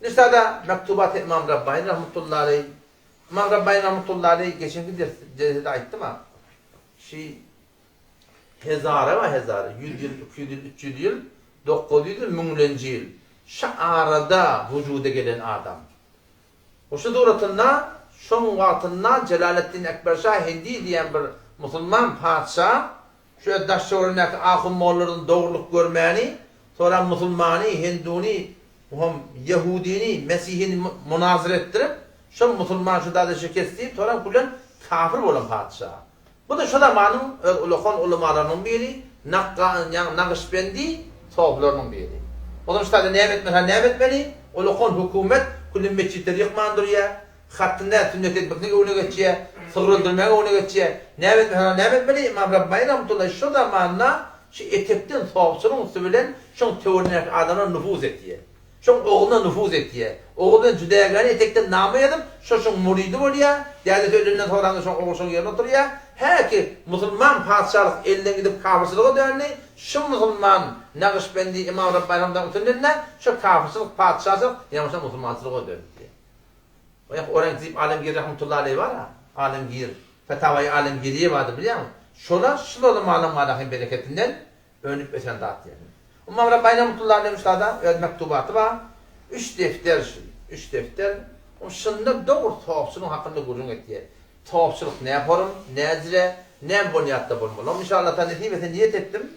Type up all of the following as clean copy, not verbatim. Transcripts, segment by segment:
Nişada Mektubat-y Ymam Rabbani rahmetullahi aleýh. Ymam Rabbani rahmetullahi aleýh geçenki ders jelesede aýtdym-a. Şi hezara we hezara, ýüz ýyl, 200 ýyl, 300 ýyl, 900 ýyl, müňlenji ýyl. Şu arada wujuda gelen adam. We şu suratynda şoň wagtynda Jelaleddin Ekberşa Hindi diýen bir musulman patyşa Şu öz daş-töweregindäki ahun-mollalardan dogrulyk görmäni, soram musulmany, hinduny, hem ýehudini, mesihini munazyr etdirip, şol musulman şu dada şikes diýip, soram külen kafir bolan patyşa. Bu-da şo zamanyň öz ulakan ulamalarynyň biri, Nakga, ýagny Nagyşbendi sofylarynyň biri. Olam şu taýda näme etmeli, ha näme etmeli? Ulakan hökümet külen metjitleri ýykman durýar. Hatyn däl, sünnet etmeklik öwne geçýär, sygyr öldürmäge öwne geçýär. Näme etmeli, hana näme etmeli? Ymam Rabbani rahmetullahi şo zamanda şu etekden sopçylygyň üsti bilen şoň töweregindäki adamlara nufuz etýär. Şoň ogluna nufuz etýär. Ogly bilen jüdägäni etekden nama ýazyp, şo şoň murydy bolýar. Dädesi ölenden soňra-da şoň ogly şoň ýerine oturýar. Häki musulman patyşalyk elden gidip kafyrçylyga döndi. Şu musulman Nagyşbendi Ymam Rabbani rahmetullahi ötünende şo kafyrçylyk patyşaçylyk ýaňyşa musulmançylyga döndi. Oýa Orangzip Alemgir rahmetullahi aleý bar-a, Alemgir, Fetawaýy Alemgiriýe bardy bilýäňmi? Şolar şul ulamalaryň Allahyň bereketinden önüp ösen zat diýýär. Ymam Rabbani rahmetullahi aleý şada öz mektubaty bar. Üç defter şu, üç defter. O şunda dogry sopçylygyň hakynda gürrüň etýär. Sopçylyk nä forum, näjre, näme bunýatda bolmaly. Oňa inşallah taala nesip etse niýet etdim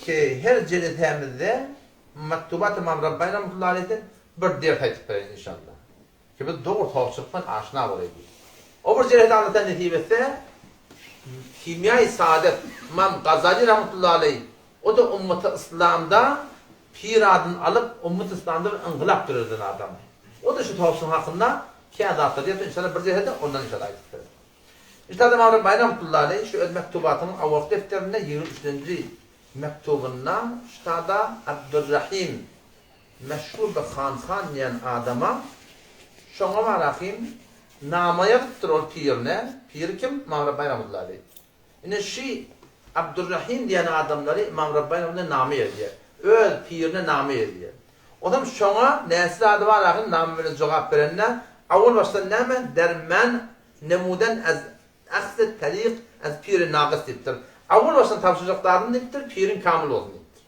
ki her jelesämizde Mektubat Ymam Rabbani rahmetullahi aleýhden bir ders aýtyp bereýin inşallah. Ki biz dogry sopçylyk bilen aşna bolaý diýip. O bir jelese Allah taala nesip etse Kimýaýy Saadet Ymam Gazali rahmetullahi aleýh o-da ummaty yslamda pir adyny alyp ummaty yslamda bir ynkylap döreden adam. O-da şu sopçylyk hakynda kän zatlar diýipdir inşallah bir jelesede ondan inşallah aýdyp bererin. Üstad Ymam Rabbani rahmetullahi aleýh şu öz mektubatynyň awalky defterinde 23-nji Mektubynda ştada Abdurrahim meşhur bir han-han diýen adama şoňa barahym nama ýazypdyr ol pirine, piri kim? Ymam Rabbani rahmetullahi aleýh. Ine şi Abdurrahim diýen adamlary Ymam Rabbani rahmetullahi nama ýazýar. Öz pirine nama ýazýar. Onam şoňa näçe zady barahym nama bilen jogap berende awal başdan näme derman nemuden az Ahzet taryk az piri nagys diýipdir. Awal başdan tabşyrjak zadym diýipdir, piriň kamyl bolsun diýipdir.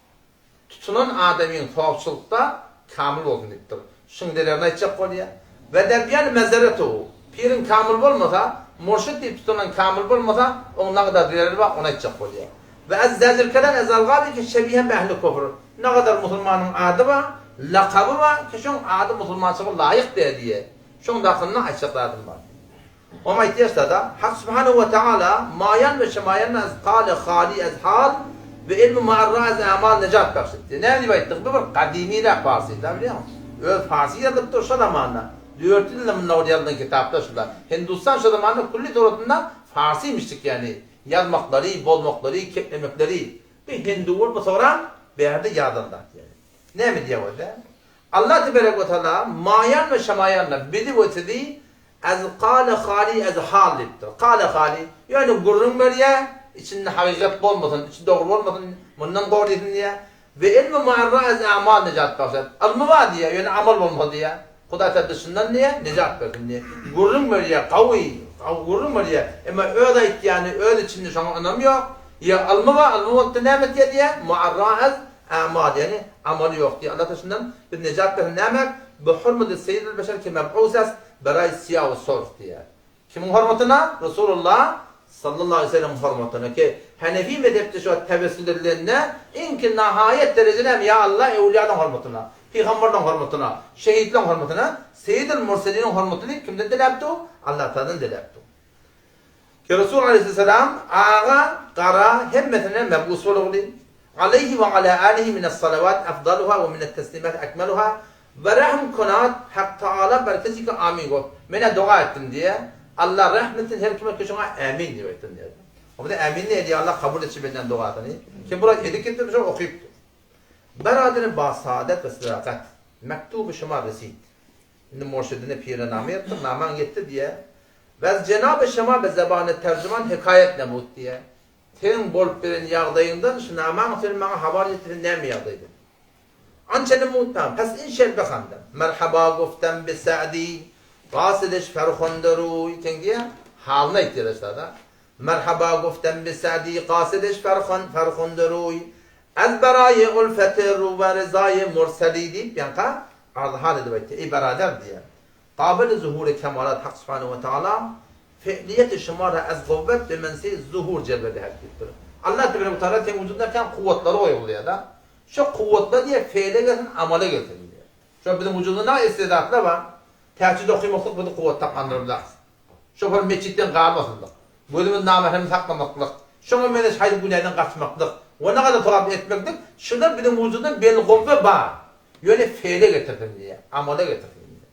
Tutunan adamyň sopçylykda kamyl bolsun diýipdir. Şuň zererine aýtjak bolýar. We derbiýan mezeretuhu. Piriň kamyl bolmasa, murşid diýip tutunan kamyl bolmasa, oň nagadar zereri bar, ony aýtjak bolýar. We az zäzirkelan ez algabi ki şebihen bi ehli kufr. Nagadar musulmanyň ady bar, lakaby bar ki şoň ady musulmançylyga laýyk däl diýýär. Şoň dakynda aýtjak zadym bar. Oňa aýtýarsa-da, Hak Subhanehu we Teala maýan we şemaýandan az kale hali az hal we ilmi muarra az amal nejat bahş etdi. Näme diýip aýtdyk? Bu bir gadymyrak parsy-da, bilýäňmi? Öz parsy ýazylypdyr şo zamanda. 400 ýyldan mundan owal ýazylan kitaplar şular. Hindustan şo zamanda külli suratynda parsymişdik ýagny ýazmaklary, bozmaklary, keplemekleri. Bu hindu bolup bu soran bärde ýazylan zat ýagny. Näme diýýär bolsa? Allah teberek we taala maýan we şemaýandan bizi we sizi Az kale hali az hal diýipdir. Kale hali, ýöne gürrüň berýär, içinde hakykat bolmasyn, içi dogry bolmasyn, mundan goraýsyn diýýär. We ilmi muarra az amal nejat bagşat. Ylmy bar diýýär, ýöne amal bolmasa diýýär. Hudaý taala dyşyndan diýýär, nejat bersin diýýär. Gürrüň berýär, gawy, gawy gürrüň berýär. Emma öz aýtýany, öz içinde şoňa ynam ýok. Ýa ylmy bar, ylmy bolupdyr näme etýär diýýär, muarra az amal, ýagny amaly ýok diýýär. Allah taala şundan biz nejat bersin näme? Bi hurmati seýidil beşer ki meb'us as Beraý syýa we sorf diýýär. Kimiň hormatyna? Resulullah sallallahu aleýhi we sellemiň hormatyna ki, Hanefi mezhepde şu wagt tewessül edilende iňki nahaýat dereje näme? Ýa Allah öwlüýalaryň hormatyna, pygamberleriň hormatyna, şehitleriň hormatyna, Seýidül Murseliniň hormatyny diýip kimden diläpdi? Allah Tagaladan diläpdi. Ki Resul aleýhissalam aga, gara hemmesine mebus bolugly. Aleýhi we ala alihi mine's-salawat afdaluha we minet-teslimat ekmeluha we rehm konat Hak Taala ber kesi ki amin gof. Men-ä doga etdim diýýär. Allah rehm etsin her kime ki şoňa ämin diýip aýtdym diýýär. Onda ämin näme diýýär Allah kabul etsin benden dogasyny. Kim bular edip gitdi şo okypdyr. Beraderi ba saadet we sadakat mektuby şuma resid. Indi murşidine pire name ýazdyr, namaň ýetdi diýýär. Wez jenaby şema be zebany terjüman hekaýat nemut diýýär. Seň bolup beren ýagdaýyňdan şu namaň sen maňa habar ýetirsen näme ýagdaýdan? Ança nemutdan, pes in şer behandem. Merhaba guftem bi Sa'di, gasydyş ferhunde ruý teň diýýär. Halyny aýtýar aşagda. Merhaba guftem bi Sa'di, gasydyş ferhun, ferhunde ruý. Az beraýy ulfeti ru we ryzaýy murseli diýip ýaňka arzy hal edip aýtýar. Eý berader diýýär. Qabyly zuhury kemalat Hak subhanahu we taala fe'liýeti şuma ra az guwwet be mensi zuhur jelwe dehet diýipdir. Allah tebarek we taala seň wujudyňda kän kuwwatlary goýulýar-da. Şo kuwwatlar diýýär fe'le gelsin, amala gelsin diýýär. Şo biziň wujudymyzda näme istedatlar bar? Tähejjüd okymaklyk bizi kuwwat tapandyrymyzak. Şo bir metjitden galmasynlyk. Gözümiz namahremi saklamaklyk. Şoňa meňzeş haýsy günäden gaçmaklyk. We nagaza sogap etmeklik şular biziň wujudymyzda belgowwe bar. Ýöne fe'le getirsin diýýär, amala getirsin diýýär.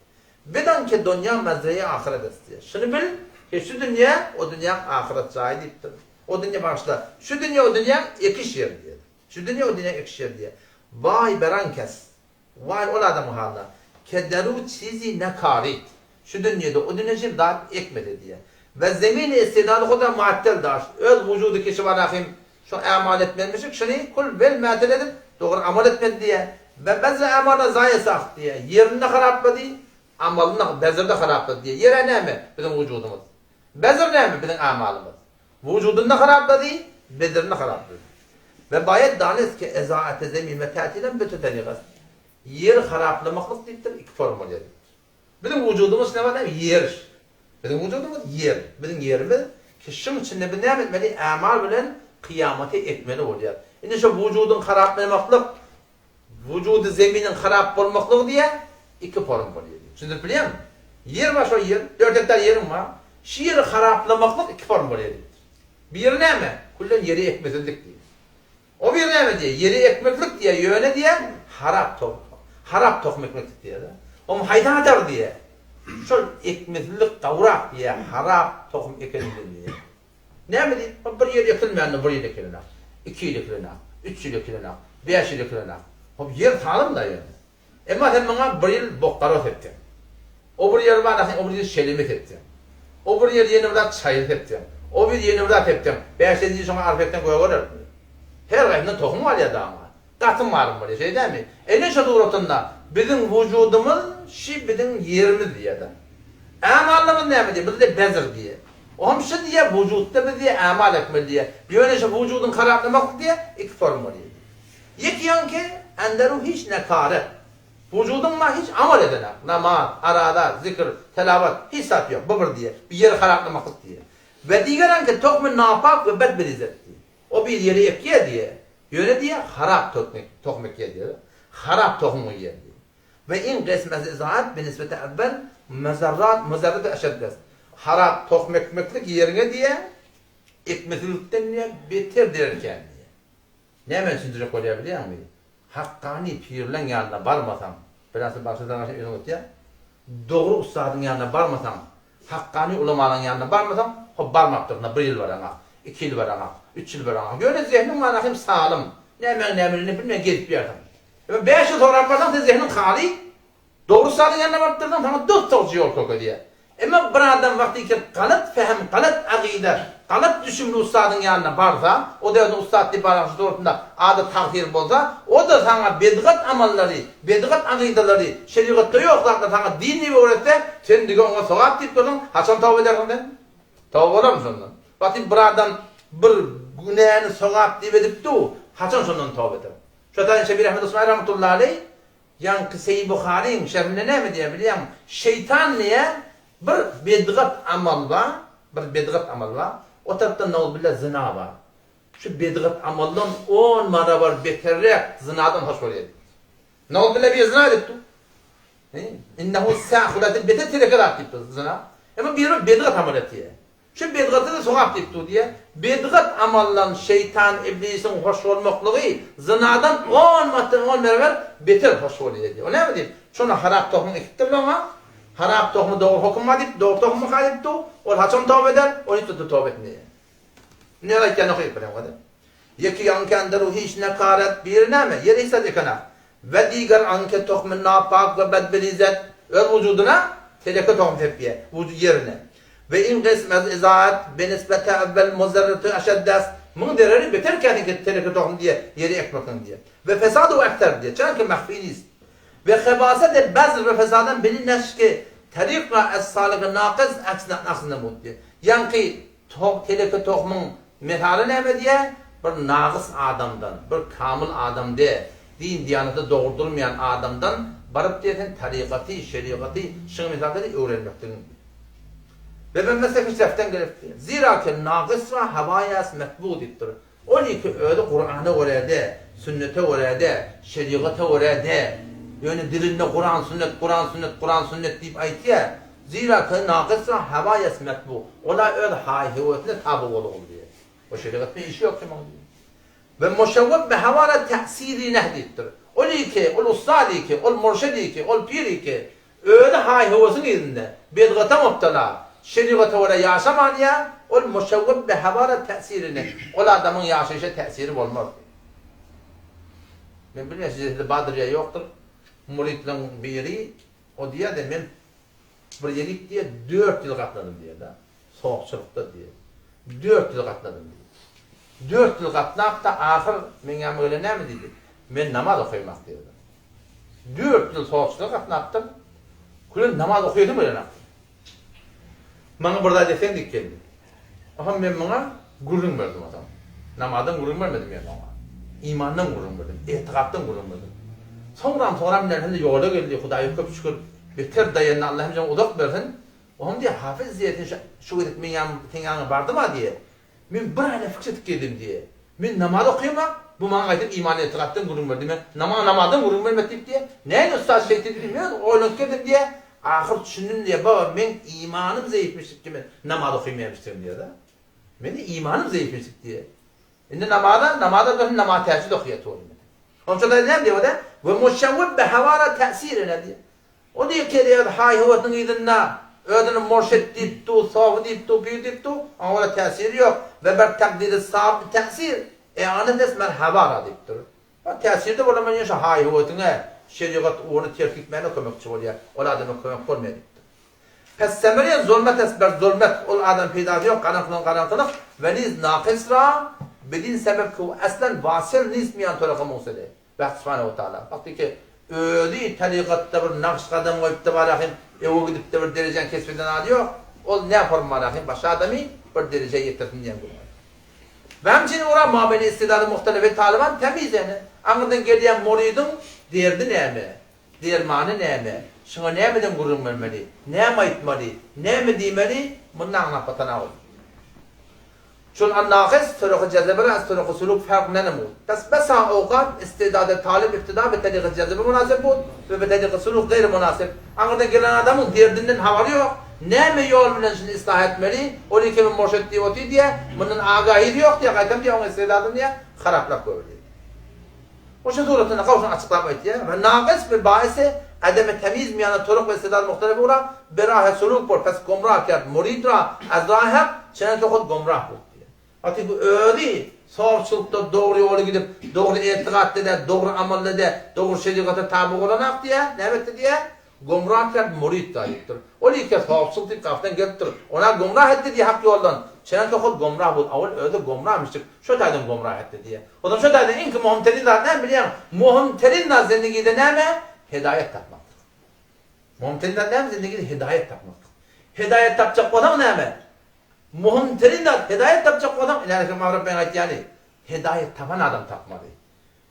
Bedan ke donýa mazreýi ahyret est diýýär. Şuny bil, ki şu dünýä, o dünýäň ahyret jaýy diýipdir. O dünýä bagyşla. Şu dünýä o dünýäň ekiş ýeri diýýär. Şu dünýä o dünýäň ekiş ýeri diýýär. Waý beran kes. Waý ol adamyň halyna. Ke deru çizi nekarit. Şu dünýede o dünýe üçin zat ekmese diýýär. We zemini istidady huda muattel daşt. Öz wujudy kişi barahim Şo ämal etmezmişik, şuny kul bel mätel edip, dogry amal etmedi diýýär. We bezre ämala zaýa saht diýýär. Ýerini-de haraplady, amalyny-da, beziri-de haraplady diýýär. Ýer-ä näme? Biziň wujudymyz. Bezir näme? Biziň amalymyz. Wujudyny-da haraplady, bezirini-de haraplady. We baýat danist ki ezaate zemin we tätilem bete tarigas. Ýeri haraplamaklyk diýipdir, iki forma bolýar diýipdir. Biziň wujudymyz näme näme? Ýer. Biziň wujudymyz ýer. Biziň ýerimiz ki şuň içinde biz näme etmeli? Ämal bilen kyýamaty etmeli bolýar. Indi şo wujudyň haraplamaklyk, wujudy zeminiň harap bolmaklygy diýýär, iki forma bolýar diýýär. Düşündirip bilýärmi? Ýer bar şo ýer, dört gektar ýeriň bar. Şu ýeri haraplamaklyk iki forma bolýar diýipdir. Biri näme? Küllen ýeri ekmesizlik diýýär. O bir näme diýýär? Ýeri ekmeklik diýýär, ýöne diýýär, harap tohum, harap tohum ekmeklik diýýär-de. Oňa haýsy hatar diýýär? Şol ekmesizlik gowrak diýýär, harap tohum ekeninden diýýär. Näme diýip, ol bir ýer ekilmändir, bir ýyl ekilenak, iki ýyl ekilenak, üç ýyl ekilenak, bäş ýyl ekilenak. Hop, ýer salym-da ýöne. Emma sen maňa bir ýyl bokgara sepseň, o bir ýer bar, sen o bir ýyl şeleme sepseň, o bir ýer ýene bir zat çaýyr sepseň, o bir ýene bir zat sepseň, bäşinji ýyl şoňa arpa ekseň gögerermi? Her gaýsyndan tohum galýar daňa. Gatym garym bolýar, şeý dälmi? Ine şo suratynda biziň wujudymyz şi biziň ýerimiz diýýär-de. Ämallymyz näme diýýär? Bizde bezr diýýär. Ohm şi diýýär, wujutda biz diýýär ämal ekmeli diýýär. Ýöne şo wujudyň haraplamaklyk diýýär, iki forma bolýar diýýär. Ýek ýaňky enderu hiç nekare. Wujudyň ma hiç amal edenak. Namaz, araza, zikr, telawat hiç zat ýok. Bu bir diýe. Bir ýeri haraplamaklyk diýe. We diger anki tohmy napak we bed birizet diýe. O bir ýeri ekýär diýe. Ýöne diýe harap tohmy tohum ekýär diýe. Harap tohum guýýar diýe. We iň gysmesi izaat bi nisbeti evvel mezarrat mezarratu eşeddes. Harap tohum ekmeklik ýeriňe diýe ekmesizlikden diýe beter derkän diýe. Näme düşündirjek bolýar bilýäňmi? Hakkany pirleň ýanyna barmasaň, biraz bagşy dagaşy özüň ötýär. Dogry ussadyň ýanyna barmasaň, hakkany ulamalaň ýanyna barmasaň, hop barmapdyryn-a bir ýyl baraňak, iki ýyl baraňak, üç ýyl baraňak. Ýöne zehniň mana hem salym. Nämäň nämeligini bilmän gezip ýörsiň. Emma bäş ýyl soňrak barsaň seň zehniň haly. Dogry ussadyň ýanyna barypdyrsyň, saňa dos-dogry ýol görkezýär. Emma bir adam wagtyky galat fehem, galat agyda, galat düşümli ussadyň ýanyna barsa, o-da özüne ussat diýip barýan şu dogrusynda ady tagsyr bolsa, o-da saňa bedgat amallary, bedgat agydalary, şerigatda ýok zatlary saňa din diýip öwretse, sen dige oňa sogap diýip dursuň, haçan toba edersiň sen? Toba bolarmy şondan? Wagty bir adam bir günäni sogap diýip edip dur, haçan şondan toba eder? Şo taýdan Şebir Ahmet Osmany rahmetullahi aleý Ýaňky Seýi Buharyň şerhinde näme diýýär bilýäňmi? Şeýtan diýýär, bir bedgat amal bar, bir bedgat amal bar, o tarapdan nauzubilla zyna bar. Şu bedgat amaldan on barabar beterräk zynadan hoş bolýar diýipdir. Nauzubilla biri zyna edipdir. Innehu sâ beter teleke zat diýipdir zyna. Emma biri bedgat amal etýär. Şu bedgaty-da sogap diýip dur diýýär. Bedgat amaldan şeýtan iblisiň hoş bolmaklygy zynadan on matdan on bereber beter hoş bolýar diýýär. O näme diýip? Şony harap tohum ekipdirler oňa. Harap tohumy dogry hokum bar diýip, dogry tohum bar diýip dur. Ol haçan toba eder? Ol hiç wagtda toba etmeýär. Näme aýtýan okaýyp bileňok. Ýeki ýaňkände ruhy işine karet, biri näme? Ýeri hiç zat ekenak. We diger anke tohmy napak we bedbilizet, öz wujudyna teleke tohum sepýär, wujud ýerine. We in gysm ez izaat benisbete evvel muzerretu eşeddes. Muň zereri beter käniňki teleke tohum diýe ýere ekmekden diýe. We fesadu ekser diýe. Çenki mahfi nist. We hebaset el bezr we fesadan bini neşki taryk ra es salygy nakyz aksine aksine mut diýe. Ýaňky teleke tohumyň mesaly näme diýe? Bir nagys adamdan, bir kamyl adam de, din diýanaty dogry durmaýan adamdan baryp diýe sen tarykaty, şerigaty şyň mesaly öwrenmekligiň. We ben mesleki şertden gelipdi. Zira ki nagys we hawaýas metbu diýipdir. Ol iki özi Kurana görä-de, sünnete görä-de, şerigata görä-de, ýöne dilinde Kuran sünnet, Kuran sünnet, Kuran sünnet diýip aýtýar. Zira ki nagys we hawaýas metbu. Ola öz haý-höwesine taby bolugul diýýär. O şerigat bilen işi ýok şonuň diýýär. We muşawweb bi hawara täsiri neh diýipdir. Ol iki, ol ussat iki, ol murşid iki, ol pir iki, Özi haý-höwesiň yzynda, bedgata mubtala, şerigata görä ýaşaman ýa, ol muşawweb bi hawara täsirini, ol adamyň ýaşaýşa täsiri bolmaz. Men bilmeýän sizde bardyr ýa ýokdur, müritleň biri, o diýýär-de, men bir ýerik diýýär, dört ýyl gatnadym diýýär-de, sopçylykda diýýär. Dört ýyl gatnadym diýýär. Dört ýyl gatnap-da, ahyr meň ýanyma gelen näme diýdi? Men namaz okaýmak diýýär. Dört ýyl sowatçylyga gatnapdyr. Külen namaz okaýasym gelenok. Maňa bir zat etseň diýip geldi. Oňa men muňa gürrüň berdim onsoň. Namazdan gürrüň bermedim men oňa. Imandan gürrüň berdim, etigatdan gürrüň berdim. Soňram soňram nähili ýola geldi, Hudaýa köp şükür. Beter daýandy, Allah hem uzak bersin. Oňam diýýär, Hafyz diýýär, sen şu gezek meň ýanym, seň ýanyňa bardym-a diýýär. Men bir aýna fikir edip geldim diýýär. Men namaz okaýamok, bu maňa gaýdyp iman-etigatdan gürrüň berdi. Men maňa namazdan gürrüň bermedi diýip diýýär. Näme ussat şeýtdi diýip, men oýlanyp geldim diýýär. Ahyr düşündim diýýär, baba meň imanym zeýifmiş diýip men namaz okaýmaýamyşdygym diýýär-de. Meniň imanym zeýifmiş diýip diýýär. Indi namaza, namaza dursun namaz täjjüd okaýar tuweleme. Onça da näme diýýär o-da? We muşawwib bi hawara täsirine diýýär. O diýip gelýär, haý-höwesiniň yzynda, özüni murşit diýip dur, sofy diýip dur, pir diýip dur, oňa görä täsiri ýok. We bir takdiri saby täsir, eanet es men habara diýipdir. Ol täsirde bolaman ýöne şo haý-höwesiňe, şerigat ugruny terk etmäne kömekçi bolýar, ol adama kömek bolmaýar diýipdir. Pes semere zulmet es ber zulmet, ol adama peýdasy ýok, garaňkylygyň garaňkylyk, we niz nakysra, bidin sebep ki eslen wasyl nis miýan tolaka musele. Bak Subhanahu we Taala. Bakdy ki, özi tarykatda bir nagyş gadam goýupdy barahym, öwe gidipdi bir derejäni kesp eden ady ýok. Ol ne form barahym, başga adamy bir derejä ýetirsin diýen gürrüň. We hemçinin ora mabeyni istidady muhtelefi talyban temiz ene. Aňyrdan gelýän murydyň derdi näme? Dermany näme? Şuňa nämeden gürrüň bermeli? Näme aýtmaly? Näme diýmeli? Muny aňlap batanok. Çün an-nakyz turuky jezebe az turuky suluk ferk nenemud. Pes besa owkat istidady talyp ibtida bi tariky jezebe munasip bud we bi tariky suluk gaýry munasip. Aňyrdan gelen adamyň derdinden habary ýok. Näme ýol bilen şuny yslah etmeli, ol ikimi murşit diýip otyr diýýär, mundan agahyzy ýok diýýär, gaýtam diýýär oň istidadyny diýýär, haraplap goýberýär. Oşa suratynda gowşan açyklap aýtýar, We nakyz bi baisi ademi temiz miýana turuq we istidad muhtelif ura bi rahe suluk bor pes gomrah kerd murid ra az rahe hak çenanki hud gomrah bud diýýär. Wagty bu özi sowçylykda dogry ýola gidip, dogry etigatda däl, dogry amalda däl, dogry şerigata taby bolanak diýýär, näme etdi diýýär? Gomrah kerd murid da diýipdir. Ol ýeke sowçyl diýip gapdan gelipdir. Ona gomrah etdi diýýär hak ýoldan. Çenanki hud gomrah bud awal özi gomrahmyşdyk, şo taýdan gomrah etdi diýýär. Ozam şo taýdan iňki muhim terin zat näme bilýäňmi? Muhim terin zat zendigide näme? Hedaýat tapmakdyr. Muhim terin zat näme zendigide? Hedaýat tapmakdyr. Hedaýat tapjak bolsaň näme? Muhim terin zat hedaýat tapjak bolsaň, ileriki Magrap meň aýtýany, hedaýat tapan adam tapmaly.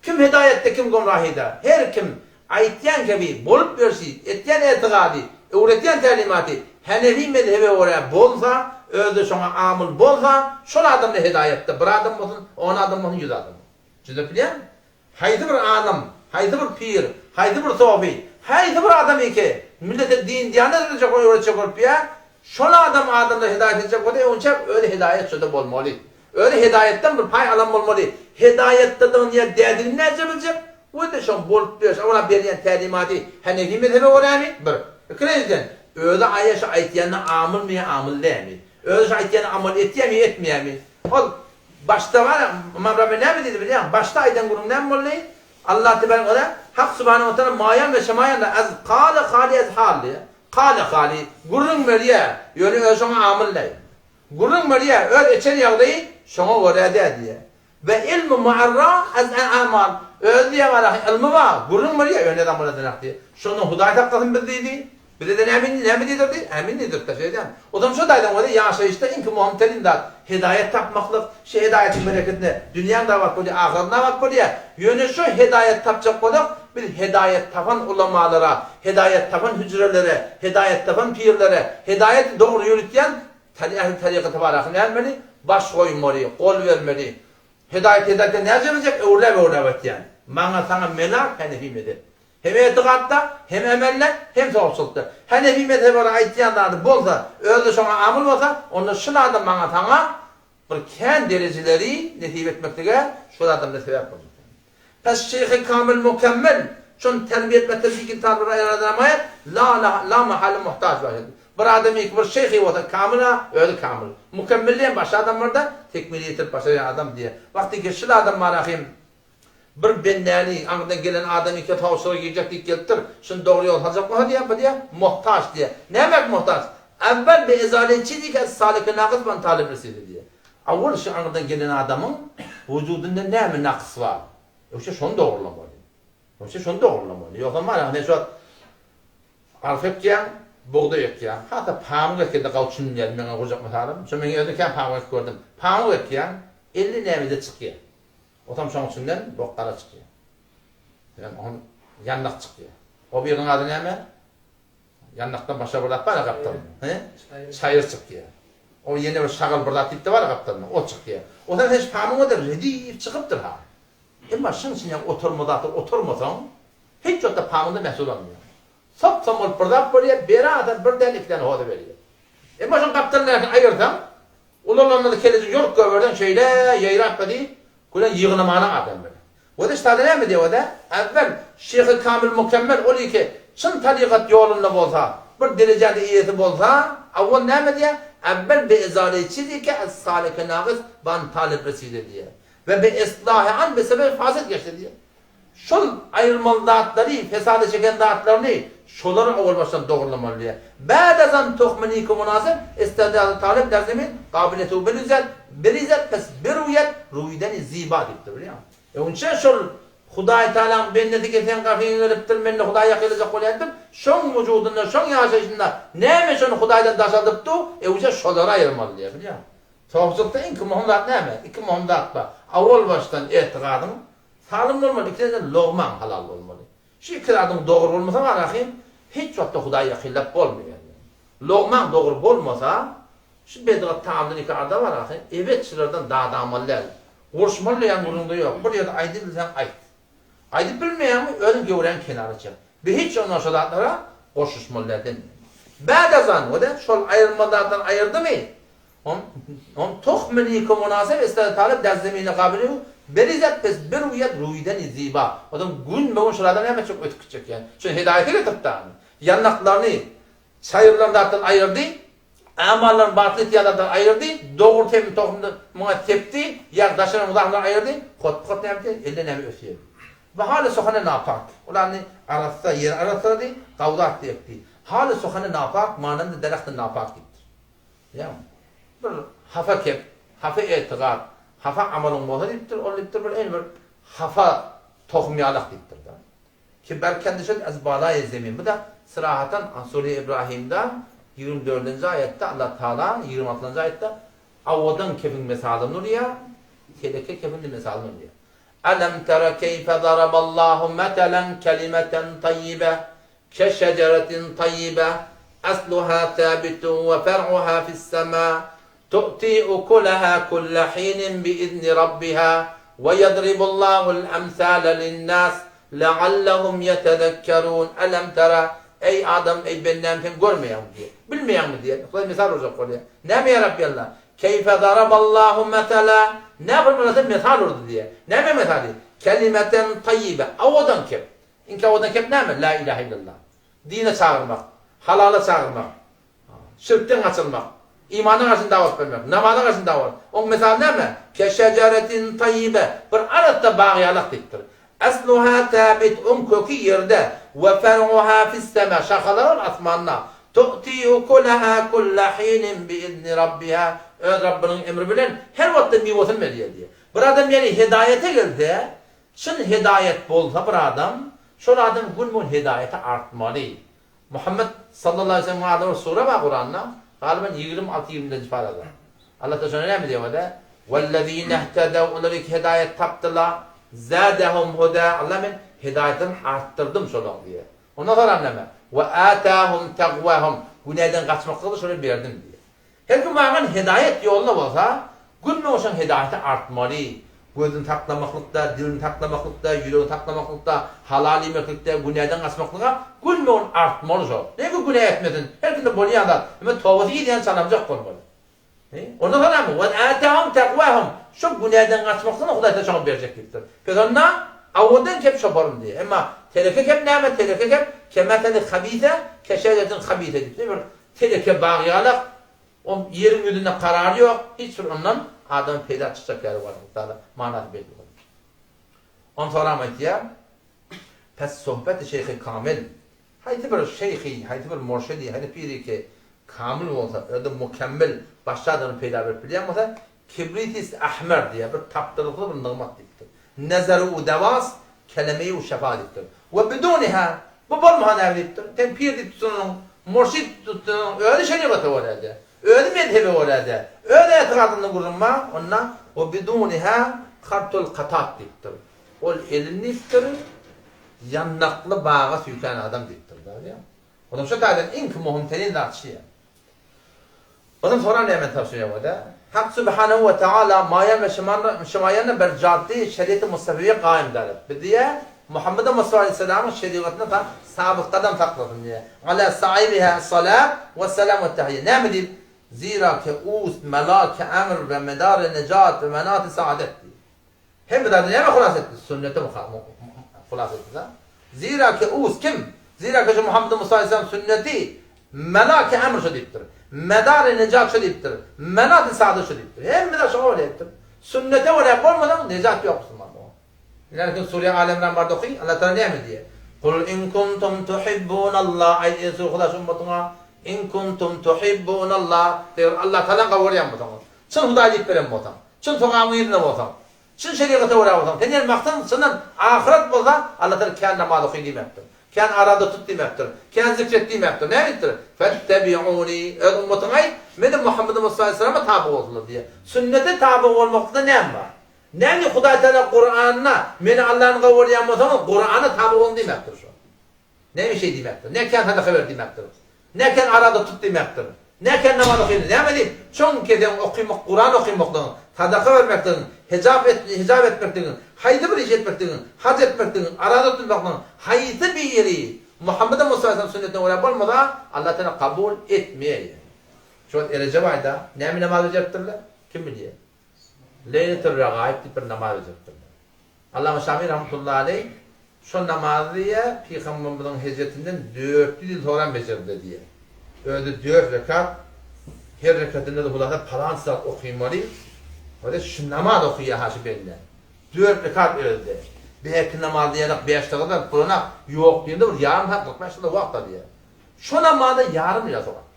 Kim hedaýatda kim gomrahyda, her kim aýtýan kebi bolup berşi, etýän etigady, öwretýän tälimaty Henefi mezhebe görä bolsa, özi şoňa amyl bolsa, şol adamda hedaýatda bir adam bolsun, on adam bolsun, ýüz adam bolsun. Düşünip bilýäňmi? Haýsy bir alym, haýsy bir pir, haýsy bir sofy, haýsy bir adam eke millete din-diýanet öwretjek öwretjek bolup ýa, şol adam adamlara hedaýat etjek bolsa, öňçäk özi hedaýat şoda bolmaly. Özi hedaýatdan bir paý alan bolmaly. Hedaýatdadygyny ýa däldigini näce biljek? Özi şoň bolup ýörşi, ola berýän tälimaty Henefi mezhebe görämi? Bir. Ikinjiden, özi aýa şu aýtýanyna amylmy ýa amyl dälmi? Özi şu aýtýanyna amal etýämi ýa etmeýämi? Ol başda bar, Ymam Rabi näme diýdi bilýäňmi? Başda aýdan gürrüň näme boldy? Allah tebarek we teala Hak subhanahu we teala maýan we şemaýan az kale hali az hal diýýär. Kale hali gürrüň berýär, ýöne özi şoňa amyl däl. Gürrüň berýär, öz içen ýagdaýy. Şoňa görä-dä diýýär. Ve ilmi muarra az a'mal. Özi diýýär bar ahy ylmy bar, gürrüň berýär, ýöne adam ola denak diýýär. Şondan Hudaý saklasyn bizi diýdi. Bize-de näme näme diýdirdi? Ämin diýdirdi, şeýdýän. Ozam şo daýdan görä ýaşaýyşda iňki möhüm telim zat hedaýat tapmaklyk. Şu hedaýatyň bereketine dünýäň de abat bolýar, ahyratyň abat bolýar. Ýöne şu hedaýat tapjak bolsak, biz hedaýat tapan ulamalara, hedaýat tapan hüjrelere, hedaýat tapan pirlere, hedaýaty dogry ýöritýän ähli tarykata baraky nätmeli? Baş goýmaly, gol bermeli. Hedaýat hedaýatdan näce biljek? Öwrüläp-öwrüläp aýtýan. Maňa saňa melak Hanefi mezhep. Hem etigatda, hem emelde, hem sowapçylykda. Hanefi mezhebe görä aýtýan zady bolsa, özi-de şoňa amyl bolsa, onda şul adam maňa saňa bir kän derejeleri nesip etmeklige şol adamda sebäp boljak. Pes şeýhi kamil mukemmel şony terbiýe etmek tewfik talyplara ýaradanamaýar, la la la mahaly muhtaç başa. Bir adam iki bir şeýhi bolsa kamil-a özi kamil. Mukemmel diýen başga adam bar-da, tekmili ýetirip başarýan adam diýýär. Wagty ki şul adam barahym Bir bendäni, aňyrdan gelen adam eke tabşyryga girjek diýip gelipdir. Şuny dogry ýola saljak bolsa diýýär, bu diýýär, muhtaç diýýär. Nämäk muhtaç? Awwal bi ezale çizi ki es-salike nakys ban talib residi diýýär. Awwal şu aňyrdan gelen adamyň wujudynda näme nakys bar? Öwşe şony dogrulamaly. Öwşe şony dogrulamaly. Ýogsam bar, men şu wagt arpa ekýän, bugdaý ekýän. Hatda pamyk ekende gawçun diýýär, meňe gurjak mysalym. Şo men özüm kän pamyk ekip gördüm. Pamyk ekýän, 50 nämede çykýar. Otam şoň içinden bok gara çykýar. Ýa on ýandak çykýar. O biriniň ady näme? Ýandakdan başga bir zat bar gapdalynda. He? Çaýyr çykýar. O ýene bir şagal bir zat diýip-de bar gapdalynda. O çykýar. Otam sen şu pamyň özi redif çykypdyr ha. Emma şuň içine oturma zat oturmasaň, hiç wagtda pamyňda mähsul alynmaýar. Sop-som bolup bir zat bolýar, beri adam bir däl iki däne hoza berýär. Emma şoň gapdalyndakyny aýyrsaň, Ulalanda kelejik ýoluk gögerden şeýle ýaýrap gidi, gülen ýygnamana adam bilen. Wada ştada näme diýýär wada? Äwwel şyhy kamil mukemmel ol iki çyn tarykat ýolunda bolsa, bir derejäde eýesi bolsa, awwal näme diýýär? Äwwel bi ezale çizike es salike nagys ban talyp reside diýýär. We bi islahi an bi sebep fasid geçdi diýýär. Şol aýrylmaly zatlary, fesada çeken zatlaryny şolary owal başdan dogrulamaly diýýär. Bädazan tohmy niki mynasyp istedady talyp der zemin gabyletu bilüzet birizet pes biruýet ruýdeni ziba diýipdir bilýäňmi? Öňçe şol Hudaý Tagalaň bendesi ki seň gapyňa gelipdir mende Hudaý ýakynlajak bolýan diýip şoň wujudynda şoň ýaşaýşynda näme şony Hudaýdan daşaldypdy öňçe şolary aýyrmaly diýýär bilýäňmi? Sopçylykda iňki möhüm zat näme? Iki möhüm zat bar. Owal başdan etigadyň Sagdyn bolmaly, ikinjiden logmaň halal bolmaly. Şu iki zadyň dogry bolmasa bar ahym, hiç wagtda Hudaýa ýakynlap bolmaýar. Logmaň dogry bolmasa, şu bedgat tagamdan iki arda bar ahym, ebet şulardan dadamaly däl. Uruşmaly diýen gürrüňde ýok. Bir ýerde aýdyp bilseň aýt. Aýdyp bilmeýäňmi, özüň göwräňi kenara çek. Bi hiç ondan şo zatlara goşuşmaly däl. Bädazan, o-da şol aýrylmaly zatdan aýyrdymy, On, on tohmy niko mynasep estade talyp der zemine gabyl berizet pes bir ruýet ruýdeni ziba. Odan gün-be-gün şulardan näme çok ötüp gitjek ýa. Şuny hedaýete getiripdi amy. Ýannaklaryny çaýyrlan zatdan aýyrdy, amallaryny batyl etýänlerden aýyrdy, dogry tebini tohumyny muňa sepdi, ýa daşyna muzahymdan aýyrdy, hot-hot näme etdi, elde näme ösýär. Bahaly sohane napak. Ularny arassa ýer arassalady, gawzat diýekdi. Haly sohane napak, manandy derehti napak diýipdir. Ýa bir hafa kep, hafa etigat, hafa amalyň bolsa diýipdir, ol diýipdir bir el bir hafa tohum ýalak diýipdir-de. Ki berkendişet ez balaýy zemin. Bu-da syrahatan Sure Ibrahimde 24-nji aýatda Allah Taala 26-njy aýatda awadan kefiň mesalyny urýar, teleke kefiň de mesalyny urýar. Alam tara keýfe daraballahu metelen kelimeten taýýibe Keşşeceretin taýýibe, asluha sabitun we fer'uha fis-sema, tu'ti ukulaha kulle hinin bi'izni rabbiha, we ýadribullahul emsale linnas, leallehum ýetezekkerun, Elem tera, Eý adam, eý bendäm sen görmeýäňmi diýýär. Bilmeýäňmi diýýär. Hudaý mysal urjak bolýar. Näme ýa Rabbi Allah? Keýfe daraballahu mesela, Näme bir mysal urdy diýýär. Näme mysaly? Kelimeten taýýibe, owadan kep. Iňki owadan kep näme? La ilahe illallah. Dine çagyrmak, halala çagyrmak, şirkden gaçyrmak, imana garşy dawat bermek, namaza garşy dawat. Oň mysaly näme? Keşşeceretin taýýibe, bir arassa bag ýalak diýipdir. Asluha sabit, oň köki ýerde, we fer'uha fis-sema, şahalary ol asmanda. Tu'ti ukulaha kulla hinin bi-izni Rabbiha, öz Rabbynyň emri bilen her wagtda miwesini berýär diýýär. Bir adam ýagny hedaýata gelse, çyn hedaýat bolsa bir adam, şol adam gün-gün hedaýaty artmaly. Muhammet sallallahu aleýhi we sellemiň ady bir sure bar Kuranda, galyban 26 ýigriminji parada. Allah Taala şonda näme diýýär ode? Wellezine ihtedew olar ki hedaýat tapdylar, zadahum huda, Allah men hedaýatyny artdyrdym şolaň diýýär. Ondan soňram näme? We atahum tagwahum, günäden gaçmaklygy şolara berdim diýýär. Her kim maňan hedaýat ýolunda bolsa, günbe-gün şoň hedaýaty artmaly. Gözüni saklamaklykda, dilini saklamaklykda, ýüregini saklamaklykda, halal iýmeklikde, günäden gaçmaklyga günbe-gün artmaly şo. Nege günä etmesin, her kimde bolýan zat. Emma tobasy gidýän çalamjak bolmaly. Ondan soň näme? We atahum takwahum. Şo günäden gaçmaklygyny Hudaý taala şoňa berjek diýipdir. Pes onda awaldan kep şoparyn diýýär. Emma teleke kep näme? Teleke kep kemeteli habise keşejetin habise diýipdir. Bir Teleke bag ýalak, ol ýeriň ýüzünde karary ýok, hiç bir ondan adama peýda çykjak ýaly bolmaz. Tada manasy belli bolýar. Ondan soňram aýtýar, Pes sohbeti şeýhi kamil, haýsy bir şeýhi, haýsy bir murşidi, haýsy piri ki kamil bolsa, özi mukemmel, başga adama peýda berip bilýän bolsa, kibritis ahmer diýýär, bir tapdyrykly bir nygmat diýipdir. Nezeri u dewas, kelemeýi u şefa diýipdir. We biduniha, bu bolmasa näme diýipdir? Sen pir diýip tutunanyň, murşid diýip tutunanyň özi şerigata görä-de, özi mezhebe görä-de, öz etigadynda gürrüň bar, onda we biduniha kartul katat diýipdir. Ol elini diýipdir, ýandakly baga süýkän adam diýipdir. Onuň şu taýdan iň möhüm terin zat şy. Onuň soran näme tabşyrýar bolýar? Hak Subhanehu we Teala maýan we şymaýanna bir jaddy şeriaty Mustafawiýe gaýym daryp. Biz diýýär, Muhammede Mustafa aleýhissalamyň şerigatyna ta sabyt gadam saklasyn diýýär. Ala sahibiha es-salat we-selam we-tahiýe. Näme diýip? Zira ke ust melake emr we medar-e nejat we menat-i saadet diýip. Hemme zady näme hulas etdi? Sünnete hulas etdi. Zira ki us kim? Zira ki şu Muhammed Musa aleyhisselam sünneti melaki emr şu diýipdir. Medar-y nejat şu diýipdir. Menat-y saadet şu diýipdir. Hemme zat şoňa görä diýipdir. Sünnete görä bolmasaň nejat ýok musulmanda. Ine sure Al Imran barda oky. Allah Taala näme diýýär? Kul in kuntum tuhibbunallah aýt eý Resul Huda şu ummatyňa in kuntum tuhibbunallah eger Allah Taala gowurýan bolsaňyz Çyn Hudaý diýip beren bolsaň, çyn sogabyň yzynda bolsaň, çyn şerigata görä bolsaň, sen ýene maksadyň çyndan ahyret bolsa, Allah Tagala kän namaz oky diýmäpdir. Kän araza tut diýmäpdir. Kän zikr et diýmäpdir. Näme diýipdir? Fettebi'uni, öz ummatyňa aýt, meni Muhammedi Mustafa aleyhissalama taby bolsunlar diýýär. Sünnete taby bolmaklykda näme bar? Näme Hudaý Tagala Kuranda meni Allany gowy görýän bolsaňyz, Kurana taby boluň diýmäpdir şo. Näme şeý diýmekdir? Ne kän sadaka ber diýmekdir? Ne kän araza tut diýmekdir? Ne kän namaz oky näme diýip, çüňki seň okymak, Kuran okymaklygyň, sadaka bermekligiň, hijap et, hijap etmekligiň, haýsy bir iş etmekligiň, haj etmekligiň, araza tutmaklygyň haýsy biri Muhammede Mustafa aleyhisselam sünnetine görä bolmasa, Allah Teala kabul etmeýär. Şu wagt Erejep aýda näme namaz bejeripdirler? Kim bilýär? Leýletul Regaib diýip bir namaz bejeripdirler. Allama Şami rahmetullahi aleýh şol namazy diýýär, Pygamberimiziň hijretinden 400 ýyl soňram bejerdiler diýýär. Özi dört rekat, her rekatynda-da hulasa palança zat okymaly. Özi şu namaz okaýar ha şu bende. Dört rekat özi-de. Belki namaz diýerek bäş dagyda bulanak ýok diýende bir ýarym saat 45 dagyda wagt alýar. Şo namaza ýarym ýyl sogap.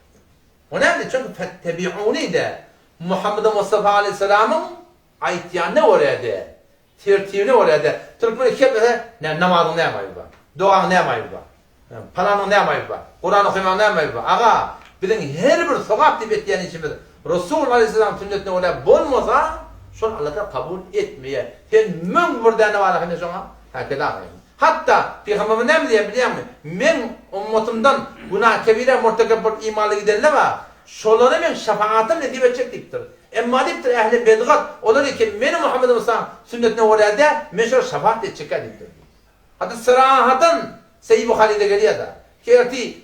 O näme? Çünki fettebi'uni-de Muhammed Mustafa aleýhissalamyň Aýtýanyna görä-de, tertibine görä-de, türkmen iki geplese, nä, namazyň näme aýby bar? Dogaň näme aýby bar? Palanyň näme aýby bar? Kuran okamagyň näme aýby bar? Aga, biziň her bir sogap diýip etýän işimiz Resul aleýhissalamyň sünnetine görä bolmasa, şol Allatagala kabul etmeýär. Sen 1001 däne bar ahyryn şoňa, häkeza ahyryn. Hatda Pygamberimiz näme diýýär bilýäňmi? Meň ummatymdan günah kebirä murtekep bolup imanly gidenler bar. Şolara meň şefagatym nesip etjek diýipdir. Emma diýipdir, ähli bedgat olar eken, meni Muhammed Mustafaň sünnetine görä däl, men şolara şefagat etjekkä diýipdir. Hatda syrahatyn Seýi Buharyda gelýär-de, ki ertir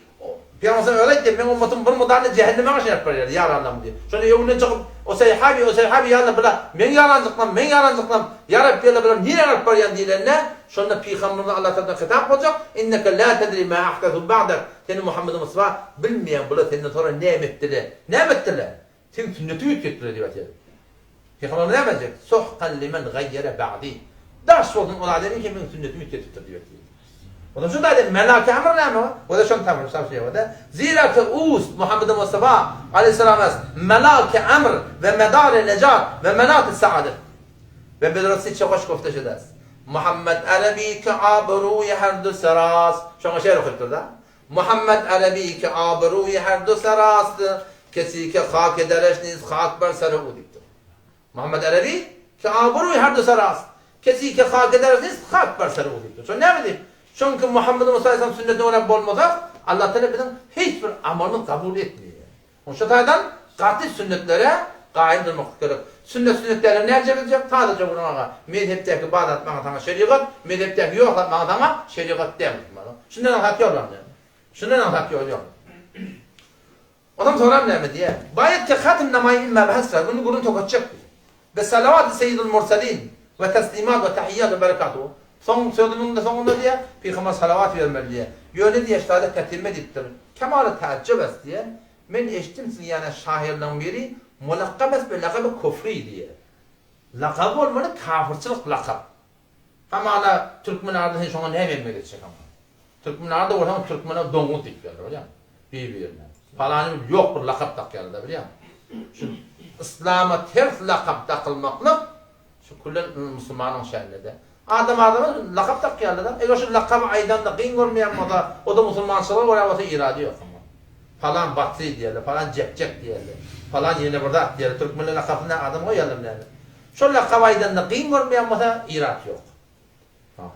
Pygamber sallam özi aýtdy, meň ummatym bir mudanda jähenneme gaşynyp barýar, ýaranlarym diýip. Şonda öňünden çykyp, o sahaby, o sahaby ýa Allah bular meň ýaranjyklarym, meň ýaranjyklarym, ýa Rabbi Allah bular nirä alyp barýan diýlende, şonda Pygamberimize Allah tarapyndan hitap boljak, Inneke la tedri ma ahdathu ba'dak, Sen Muhammed Mustafa bilmeýäň bular senden soňra näme etdiler? Näme etdiler? Seň sünnetiňi üýtgetdiler diýip aýtýar. Pygamberimiz näme diýjek? Suhkan limen gaýýara ba'di. Daş bolsun ol adamyň ki meň sünnetimi üýtgetipdir diýip aýtýar. Ondan şu taýda melaki emr näme? O da şony tapyp tapyp Zira ki ust Muhammed Mustafa aleyhisselam es melaki emr ve medar necat ve menat saadet. Ve bedresi çe hoş gofte şedes. Muhammed Arabi ki abruy her du seras. Şoňa şeýr okypdyr da. Muhammed Arabi ki abruy her du seras. Kesi ki hak edereş niz hak ber sere u diýipdir. Muhammed Arabi ki abruy her du seras. Kesi ki hak edereş niz hak ber sere u diýipdir. Şo näme diýip? Çünki Muhammed Musa aleyhisselam sünnetine görä bolmasak, Allah Teala biziň hiç bir amalymyzy kabul etmeýär. Şo taýdan gaty sünnetlere gaýym durmaklyk gerek. Sünnet sünnet dälini näce biljek? Sadaja gürrüň aga. Mezhepdäki bar zat maňa saňa şerigat, mezhepdäki ýok zat maňa saňa şerigat däl musulmanlar. Şundan aňsat ýol barmy? Şundan aňsat ýol ýok. Onam soram näme diýýär? Baýat ki hatm namaýy imma behesra, indi gürrüň tokatjak. Be salawat seýidul mursalin we teslimat we tahiýýat we berekatuhu. Soň sözüniň-de soňunda diýýär, Pygamber salawat bermeli diýýär. Ýöne diýýär, ştada tetimme diýipdir. Kemaly täjjüp est diýýär. Men eşitdim siziň ýana şahyrlaryň biri mulakgap est be lakaby kufri diýýär. Lakaby bolmaly kafyrçylyk lakap. Hamala türkmen ady sen şoňa näme emel etjek hamala. Türkmen ady bolsaň türkmene doňuz diýip ýazar bilýäňmi? Bir-birine. Palany bil ýok bir lakap dakýarlar-da bilýäňmi? Şu yslama ters lakap dakylmaklyk şu küllen musulmanyň şäninde-de. Adam adama lakap dakýarlar-da. Eger şu lakaby aýdanda gyn görmeýän bolsa, o-da musulmançylyga görä bolsa irady ýok hamala. Palan batly diýerler, palan jekjek diýerler, palan ýene bir zat diýerler. Türkmenler lakapyny adam goýýarlar näme? Şol lakap aýdanda gyn görmeýän bolsa irat ýok.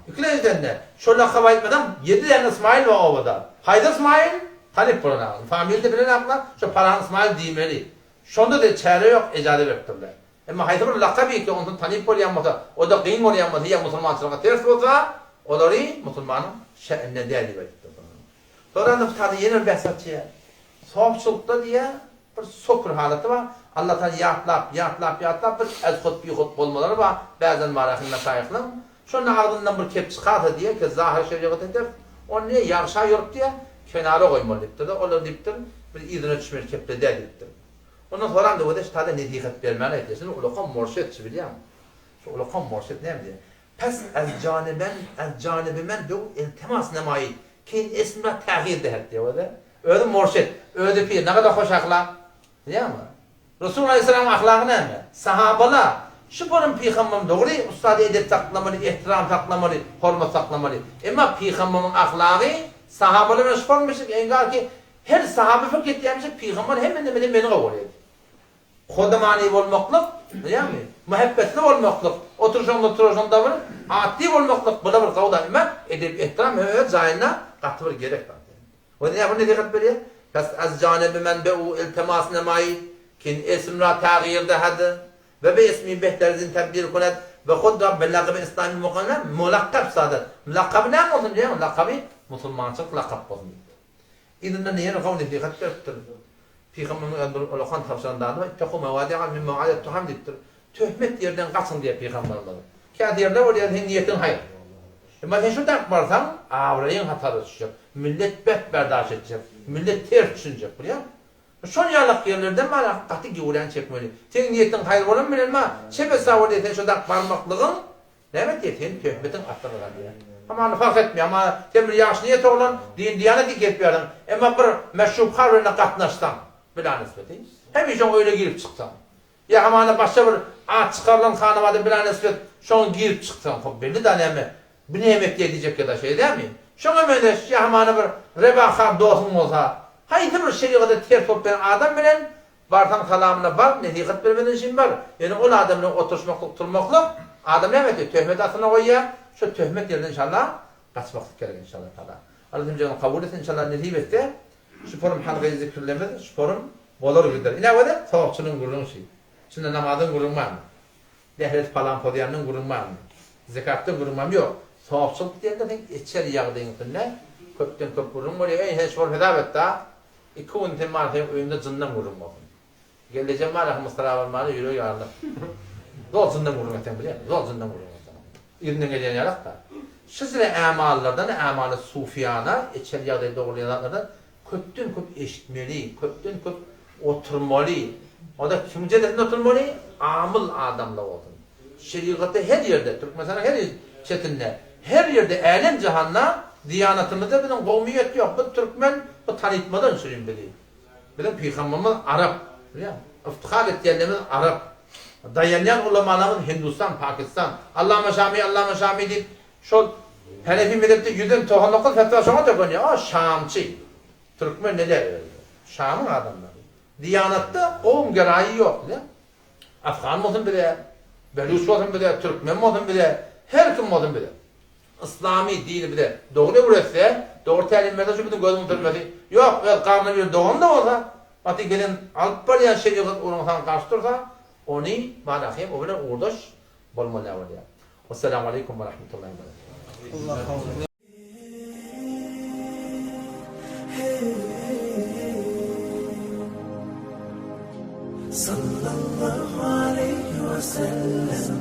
Ikilenjiden-de, şol lakap aýtmasaň, ýedi däne Ysmaýyl bar obada. Haýsy Ysmaýyl? Tanyp bolanok. Familiýa bilenoklar, şo palan Ysmaýyl diýmeli. Şonda-da çäre ýok, ejaza beripdirler. Emma haýsy bir lakap ýeke ondan tanyp bolýan bolsa, o-da gyn görýän bolsa ýa musulmançylyga ters bolsa, olary musulmanyň şä'nine däl diýip aýdypdyr. Soňra bu taýda ýene bir bäs açýar. Sopçylykda diýýär, bir sokr halaty bar. Allatany ýatlap, ýatlap, ýatlap bir ezhut-bihut bolmalary bar bäzan marahil meşaýyhlaň. Şonda agzyndan bir kep çykarsa diýýär ki, zahyr şerigat eder. Ony diýýär, ýagşa ýorup diýýär, kenara goýmaly diýipdir-de, olar diýipdir, bir yzyna düşmeli kepde däl diýipdir. Ondan soramda wede şu taýda nesihat bermäni aýtýar. Şunda ulakan morşedçi bilýäňmi? Şu ulakan morşed näme diýýär? Pes ez janiben ez janibi men döw iltimas nemaýy keýin esmra tähir dehet diýýär özi. Özi morşed, özi pir, nagada hoş ahlak. Bilýäňmi? Resul aleyhisselamyň ahlagy näme? Sahabalar şu bolan pygamberimiz dogry ussady edep saklamaly, ehtiram saklamaly, hormat saklamaly. Emma pygamberimiň ahlagy sahabalar bilen şu bolmuşyk, engar ki her sahaba pikir etýärmişik pygamber hemme nemede meni gowy görýär. Hodamany bolmaklyk, bilýäňmi? Muhabbetli bolmaklyk, oturyşyňda turuşyňda bir atly bolmaklyk bula bir gowy zat. Emma edep-ehtiram hem öz jaýynda gaty bir gerek zat. We näme bir nesihat berýär? Pes az janibi men be u iltimas nemaýid, kin esm ra tagýir dehad we be esmi behter zin tebdil kunad we hud ra be lakabi islami muqanna mulakkab sadat. Lakaby näme bolsun diýýär? Lakaby musulmançylyk lakap bolsun diýipdir. Yzyndan ýene gowy nesihat beripdir. Pygamberimiz öz bir ulakan tabşyran zady bar, Ittaku mewadi'a min mewadi'it tuham diýipdir. Töhmet ýerden gaçyň diýýär pygamberimiz. Käte ýerde bolýar, seň niýetiň haýyr. Emma sen şu tak barsaň, abraýyň hatara düşjek, millet bet berdaş etjek, millet ters düşünjek, bilýäňmi? Şol ýalak ýerlerden bar, gaty gewräň çekmeli. Seň niýetiň haýyr bolan bilen bar, çep hesap bolýar, sen şo tak barmaklygyň Näme diýýär, seniň töhmetiň astyna galýar. Hamana parh etmeýär, hamana sen bir ýagşy niýet oglan, din-diýanet diýip gezip ýörüň. Emma bir meşrubhar bilen gatnaşsaň, bilanysbeti, hemişe oň öýüne girip çyksaň, ýa hamana başga bir at çykarylan hanabada bilanysbet şoňa girip çyksaň, hop belli-da näme, bu näme etýär diýjek ýa-da şeýle dälmi? Şoňa meňzeş ýa hamana bir rebahar dostuň bolsa, haýsy bir şerigata ters bolup gelen adam bilen Barsaň salamyna bar, nesihat bermeden işim bar. Ýöne ol adam bilen oturyşmaklyk, turmaklyk, adam näme etýär, töhmet astyna goýýar. Şo töhmet ýerden inşallah gaçmaklyk gerek inşallah taala. Allah hemjäňizi kabul etsin inşallah nesip etse şu forum halgaýy zikirlerimiz şu forum bolar gider. Ine wede sogapçylygyň gürrüňi şi. Şunda namazyň gürrüňi barmy? Dehret palan pozýanyň gürrüňi barmy? Zekatdan gürrüň barmy? Ýok. Sogapçylyk diýende seň içer ýagdaýyň üstünde köpden köp gürrüň bolýar. Eý sen şu forum hesap et-da. Iki gün sen bar seň öýüňde jyndan gürrüň bolsun. Gelnejem bar ahym ysrap almana ýüregi ýarylar. Zol jyndan gürrüň etseň bilýäňmi? Zol jyndan gürrüň etseň. Yzyndan gelýän ýalak-da. Şyjre ämallardan ämaly sufiýana içer ýagdaýy dogurlaýan zatlardan köpden köp eşitmeli, köpden köp oturmaly. O-da kimiň jedesinde oturmaly? Amyl adamlar bolsun. Şerigatda her ýerde, Türkmenistanyň her çetinde, her ýerde älem-jahanda. Diýanatymyzda biziň gowmyýet ýok. Biz türkmen, bu tanytmadan şirin bizi. Biziň pygamberimiz arap. Bilýäňmi? Iftihar etýänlerimiz arap. Daýanýan ulamalarymyz Hindustan, Pakistan. Allama Şami, Allama Şami diýip, şol Hanefi mezhepde ýüzden 99 fetwa şoňa tökenýär. O şamçy. Türkmen neler özi. Şamyň adamlary. Diýanatda gowum geraýy ýok, bilýäňmi? Afgan bolsun bize, beluç bolsun bize, türkmen bolsun bize, her kim bolsun bize. Yslamy dini bize dogry öwretse, dogry tälim berse şu biziň gözümiň sürmesi. Ýok, öz garny bir dogan-da bolsa, baty gelen alyp barýan şerigat ugruna saňa garşy dursa, ony manahym o bilen ugurdaş bolmaly bolýar. Wessalamu aleýkum we rahmetullahi we berekatuh. Sallallahu aleýhi we sellem.